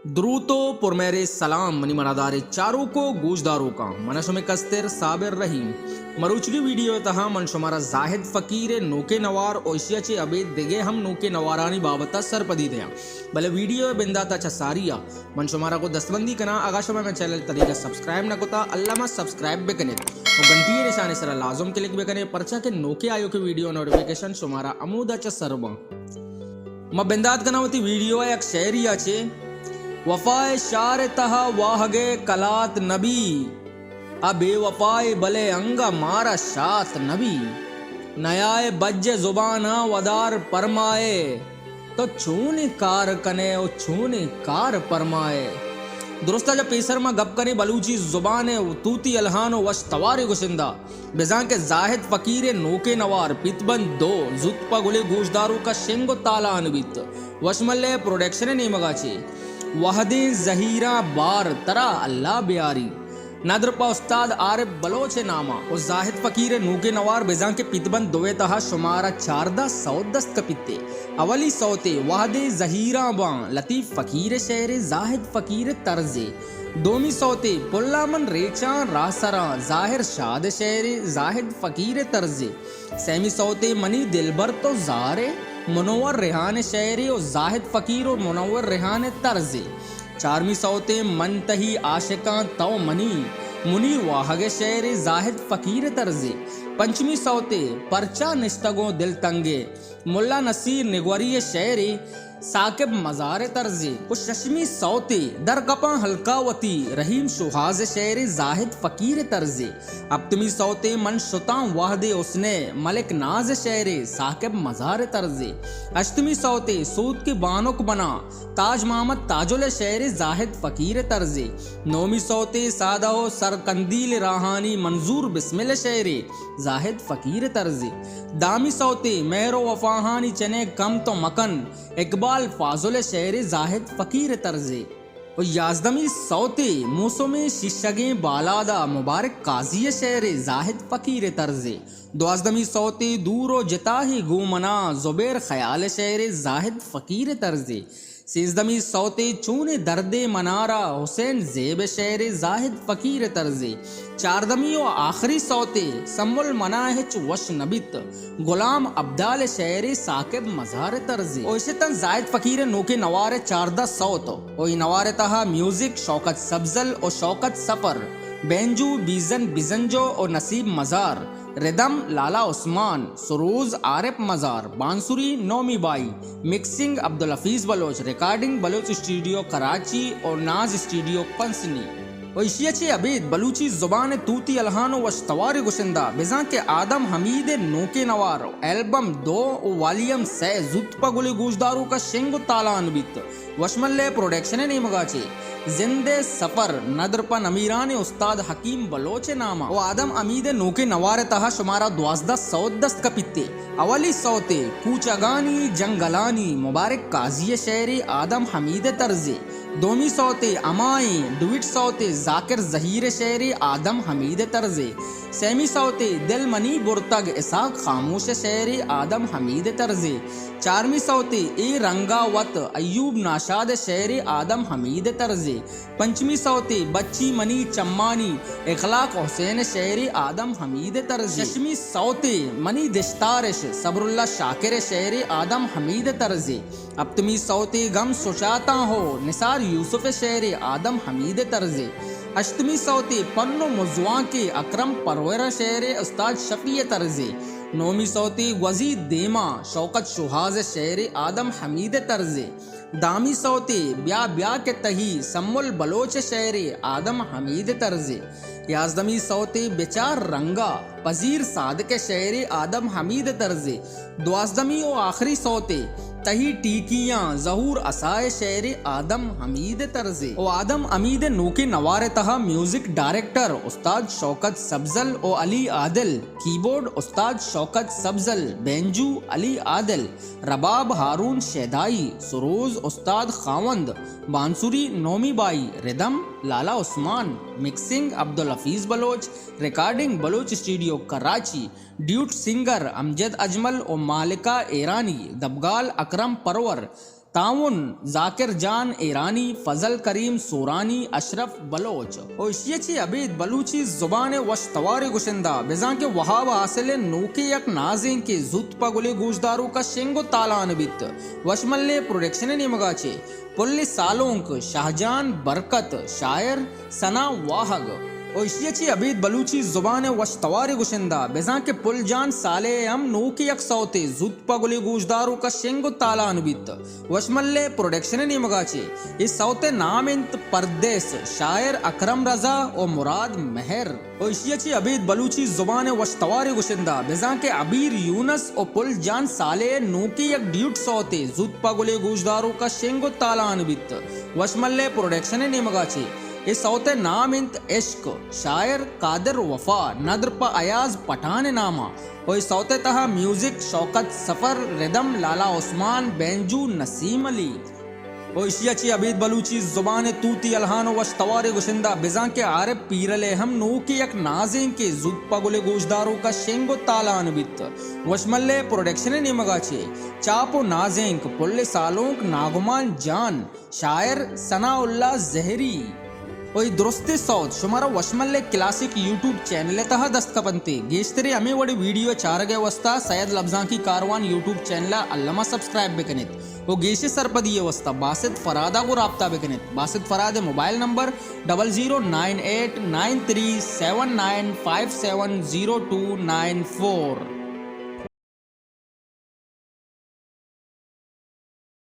دروت و پرمہرے سلام منی منادارے چاروک و گوشداروکاں، من شمے کستر صابر رحیم۔ مروچگی ویڈیو تہا من شمارا زاہد فقیر نوکے نوار و اشیا چے ابید دگہ ہم نوکے نوارانی بابتا سرپدی دیاں، بلے ویڈیو بنداتا چہ ساریا من شمارا گوں دستبندی کناں، اگاں شما مئے چینل تنیگا سبسکرائب نہ کتا، الما سبسکرائب بکنیت و گھنٹی نشانے سرا لازم کلک بکنیت، پرچا کہ نوکے آیوکے ویڈیو نوٹیفیکیشن شمارا ہمودا چہ سر باں۔ ما بندات کناں وتی ویڈیو ء یک شعری ء چے، وفا ء شار ء تہا واہگ ء کلات نبی، ء بے وفائے بلے انگہ مارا شات نبی۔ نیائے بج ء زباناں ودار پرمائے، تو چونیں کار کنئے و چونیں کار پرمائے۔ درستا جا پیسر ما گپ کنیں بلوچی زبان ء توتی الہان و وش توارے گشندہ۔ بزاں کہ زاہد فقیر ء نوکیں نوار پیت بند دو زوت پہ گلے گوشداروکا شنگ و تالان بیت۔ وشملے پروڈکشن ء نیمگا چے وہدیں زہیراں بار ترا اللہ بیاری۔ ندر پہ استاد عارف بلوچ ء ناما و زاہد فقیر ء نوکیں نوار بزاں کہ پیت بند دو ء تہا شمارا چاردہ سوت دست کپیت۔ اولی سوتے وہدیں زہیراں باں لطیف فقیر ء شعر ء زاہد فقیر ء طرز ء۔ دومی سوتے پلا من ریچاں راہسراں ظاہر شاد ء شعر ء زاہد فقیر ء طرز ء۔ سیمی سوتے منی دلبر تو زار ء منور ریحان ء شعر ء و زاہد فقیر و منور ریحان ء طرز ء۔ چارمی سوتے من تہی عاشقاں تو منی منیر واہگ ء شعر ء زاہد فقیر ء طرز ء۔ پنچمی سوتے پرچا نشتگوں دل تنگ ء ملا نصیر نگوری ء شعر ء ثاقب مزار ء طرز ء۔ و ششمی سوتے در کپاں ہلکا وتی رحیم شوہاز ء شعر ء زاہد فقیر ء طرز ء۔ ہپتمی سوتے من شتاں وہد ء حسن ء ملک ناز ء شعر ء ثاقب مزار ء طرز ء۔ ہشتمی سوتے سوت کہ بانک بناں تاج محمد تاجل ء شعر ء زاہد فقیر ء طرز ء۔ نومی سوتے سادہ و سر قندیل راہانی منظور بسمل ء شعر ء زاہد فقیر ء طرز ء۔ دامی سوتے مہر و وفاہانی چنے کم تو مکن اقبال فاضل ء شعر ء زاہد فقیر ء طرز ء۔ و یازدمی سوتے موسم شیشگیں بالادا مبارک قاضی ء شعر ء زاہد فقیر ء طرز ء۔ دوازدمی سوتے دور و جتاہی گوں منا زبیر خیال ء شعر ء زاہد فقیر ء طرز ء۔ سیزدمی سوتے چونیں دردے منارا حسین زیب ء شعر ء زاہد فقیر ء طرز ء۔ چاردمی و آخری سوتے سمل منا ہچ وش نہ بیت غلام ابدال ء شعر ء ثاقب مزار ء طرز ء۔ و اشتن زاہد فقیر ء نوکیں نوار ء چاردہ سوت و اے نوار ء تہا میوزک شوکت سبزل و شوکت سفر، بینجو بیزن بزنجو و نصیب مزار، ردم لالا عثمان، سروز عارف مزار، بانسری نومی بائی، مکسنگ عبدالحفیظ بلوچ، ریکارڈنگ بلوچ اسٹوڈیو کراچی و ناز اسٹوڈیو پنسنی۔ و ایشی ء چہ ابید بلوچی زبان ء توتی الہان و وش توارے گشندہ بزاں کہ آدم حمید ء نوکیں نوار و البم دو و والیم سئے زوت پہ گلے گوشداروکا شنگ و تالان بیت۔ وشملے پروڈکشن ء نیمگا چہ زند ء سفر ندر پہ نمیرانیں استاد حکیم بلوچ ء ناما و آدم حمید ء نوکیں نوار ء تہا شمارا دوازدہ سوت دست کپیت۔ اولی سوتے کوچگانی جنگلانی مبارک قاضی ء شعر ء آدم حمید ء طرز ء۔ دومی سوتے ہمائیں ڈویٹ سوتے ذاکر زہیر ء شعر ء آدم حمید ء طرز ء۔ سیمی سوتے دل منی برتگ اسحاق خاموش ء شعر ء آدم حمید ء طرز ء۔ چارمی سوتے اے رنگا وت ایوب ناشاد ء شعر ء آدم حمید ء طرز ء۔ پنچمی سوتے بچی منی چمانی اخلاق حسین ء شعر ء آدم حمید ء طرز ء۔ ششمی سوتے منی دشتارش صبراللہ شاکر ء شعر ء آدم حمید ء طرز ء۔ ہپتمی سوتے گم سچاتاں ہو نثار یوسف ء شعر ء آدم حمید ء طرز ء۔ ہشتمی سوتے پن و مزوانکے اکرم پرور ء شعر ء استاد شفیع ء طرز ء۔ نومی سوتے گوزی دیما شوکت شوہاز ء شعر ء آدم حمید ء طرز ء۔ دہمی سوتے بیا بیا کہ تہی سمل بلوچ ء شعر ء آدم حمید ء طرز ء۔ یازدہمی سوتے بچار رنگا پذیر صادق ء شعر ء آدم حمید ء طرز ء۔ دوازدہمی و آخری سوتے تہی ٹیکیاں ظہور عصا ء شعر ء آدم حمید ء طرز ء۔ و آدم حمید ء نوکیں نوار ء تہا میوزک ڈائریکٹر استاد شوکت سبزل و علی عادل، کیبورڈ استاد شوکت سبزل، بینجو علی عادل، رباب ہارون شیدائی، سروز استاد خاوند، بانسری نومی بائی، ردم لالا عثمان، مکسنگ عبدالحفیظ بلوچ، ریکارڈنگ بلوچ اسٹوڈیو کراچی، ڈیوٹ سنگر امجد اجمل و مالکہ ایرانی، دبگال اکرم پرور، تعاون، ذاکر جان ایرانی، فضل کریم سورانی، اشرف بلوچ۔ و ایشی ءَ چہ ابید بلوچی زبان ءِ وش تواریں گشندہ، بزاں کہ وہاب حاصل ءِ نوکیں یک نازینکے زوت پہ گلیں گوشداروک ءَ شنگ و تالان بیت۔ وشملے پروڈکشن ءِ نیمگ ءَ چہ پل سالونک، شاہجان برکت، شاعر ثنا واہگ۔ و ایشی ءَ چہ ابید بلوچی زبان ءِ وش تواریں گشندہ، بزاں کہ پل جان صالح ءِ ہم نوکیں یک سوتے زوت پہ گلیں گوشداروک ءَ شنگ و تالان بیت۔ وشملے پروڈکشن ءِ نیمگ ءَ چہ اے سوت ءِ نام انت پردیس، شاعر اکرم رضا و مراد مہر۔ و ایشی ءَ چہ ابید بلوچی زبان ءِ وش تواریں گشندہ، بزاں کہ عبیر یونس و پل جان صالح ءِ نوکیں یک ڈیوٹ سوتے زوت پہ گلیں گوشداروک ءَ شنگ و تالان بیت۔ وشملے پروڈکشن ءِ نیمگ ءَ چہ اے سوت ءِ نام انت عشق، شاعر قادر وفا، ندر پہ ایاز پٹھان ءِ نام ءَ۔ و اے سوت ءِ تہا میوزک شوکت سفر، ردم لالا عثمان، بینجو نسیم علی۔ و ایشی ءَ چہ ابید بلوچی زبان ءِ توتی الہان و وش تواریں گشندہ، بزاں کہ عارف پیرل ءِ ہم نوکیں یک نازینکے زوت پہ گلیں گوشداروک ءَ شنگ و تالان بیت۔ وشملے پروڈکشن ءِ نیمگ ءَ چہ چاپ و نازینک پل سالونک ناگمان جان، شاعر ثناء اللہ زہری۔ و اے درستیں سوت شمارا وشملے کلاسک یوٹیوب چینل ءِ تہا دست کپنت۔ گیشتریں ہمے وڑیں ویڈیو ءِ چارگ ءِ واستا سید لبزانکی کاروان یوٹیوب چینل ءَ الما سبسکرائب بکنیت۔ و گیشیں سرپدی ءِ واستا باسط فراد ءَ گوں رابطہ بکنیت۔ باسط فراد ءِ mobile number double zero nine eight nine three seven nine five seven zero two nine four.